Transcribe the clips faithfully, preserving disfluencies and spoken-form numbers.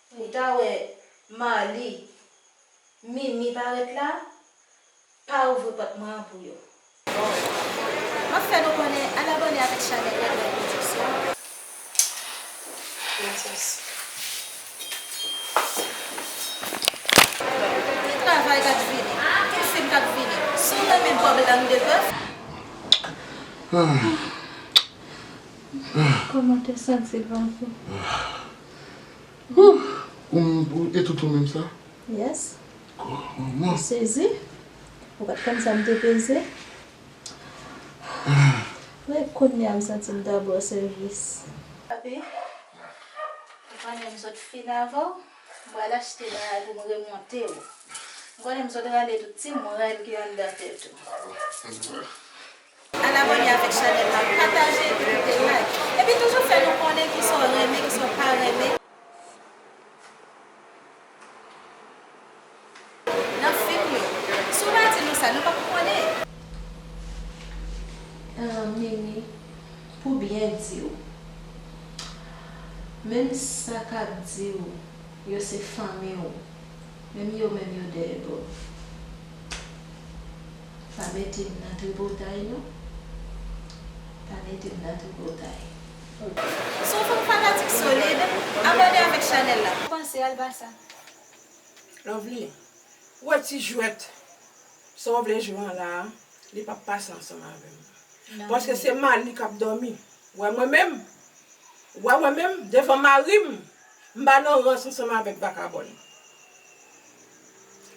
Pou w ta wè Marly, Mimi parèt la, pa ouvri pòt mwen an pou yo. M ap fè nou konnen, al abòne avèk chanèl Red Light Production. Gracias. Tout travay k ap vini, tout fim k ap vini. Si w renmen Bob Lang de Bèf. Kòman te santi l, Vanvi? Ou, ou, e tout ou menm sa? Yes. Kòman? Ou sezi? Ou pa t konn sa m te peze? Wè, kounye a m santi m ta ba w sèvis. Papi, ou konnen m sot fin avè w, m pral achte bagay pou m remonte w. M konnen m sot rale tout ti mwen ki anndan tèt ou. Al abòne avèk chanèl la, pataje epi kite like. Epi toujou fè nou konnen kisa w renmen, kisa w pa renmen. Nan fim yo. Si w pa di nou sa, nou p ap konnen. Ah, Mimi, pou byen di w, menm sa k ap di w yo se fanmi w, menm yo menm yo dèyè bò w. Pa mete m nan tripotay non. Pa mete m nan tripotay. Si w se yon fanatik solid, abòne avèk chanèl la. Panse al ba sa. Lovely, wè ti jwèt sa w vle jwe an la a, li p ap pase ansanm avè m. Paske se Marly k ap dòmi. Wè mwen menm, wè mwen menm, devan mari m, m pa nan rans ansanm avèk vakabòn.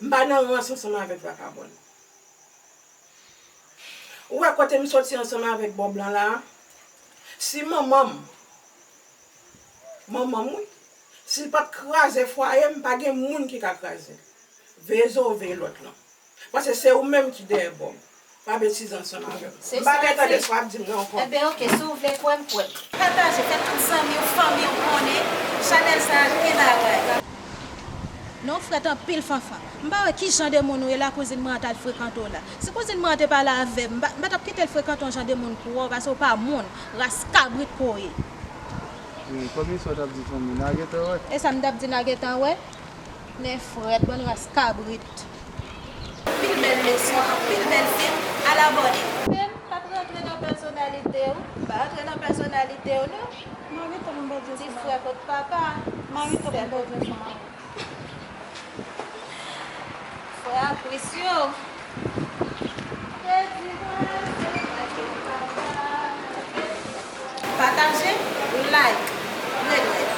M pa nan rans ansanm avèk vakabòn. Ou wè kote m soti ansanm avèk Bob lan la a? Si manman m, manman m wi, si l pa t kraze fwaye m, pa gen moun ki ka kraze l. Veye zo w, veye lòt lan. Paske se ou menm ki dèyè Bob. Pa betize ansanm avè m. M pa gen tan de sa w ap di m nan ankò. Enben, oke, si w vle kwè m, kwè m. Pataje, fè tout zanmi w, fanmi w konnen chanèl sa a gen bagay. Non, w frèt anpil, Fanfan. M pa wè ki jan de moun ou ye la kouzin mwen an t al frekante w la. Si kouzin mwen an te pale avè m, m pa, m pa t ap kite l frekante yon jan de moun pou wè w, paske w pa moun, ras kabrit ke w ye. Wi, kòm sa w t ap di fanmi, n a gentan wè. E sa m t ap di, n a gentan wè? Nen frèt, bann ras kabrit. Anpil bèl leson, anpil bèl fim, al abòne. Fim, pa t rantre nan pèsonalite w, pa rantre nan pèsonalite w non. Ti frè kot papa. Sè kot mari. Frè a plis yo. Pataje, like, red red.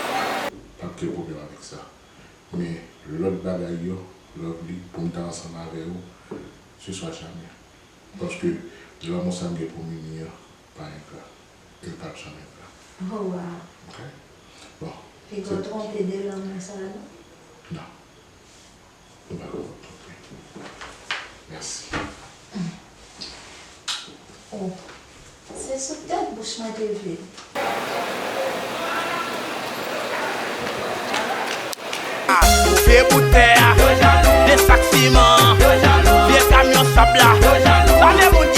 Pa gen pwoblèm avèk sa. Men lòt bagay yo, Lovely, pou m ta ansanm avè w, ce sera jamais. Paske lanmou sa m gen pou Mimi an, pa engra. E l p ap janm engra. Oh, wow. Ok? Bon. Piga w twonpe de lanmou sa, non? Non. Nou pa ka twonpe. Mèsi. Oh. Se sou tèt bouch mwen te vle. Koupe bout tè a, de sak siman, vye kamyon sab la. Sa vle moun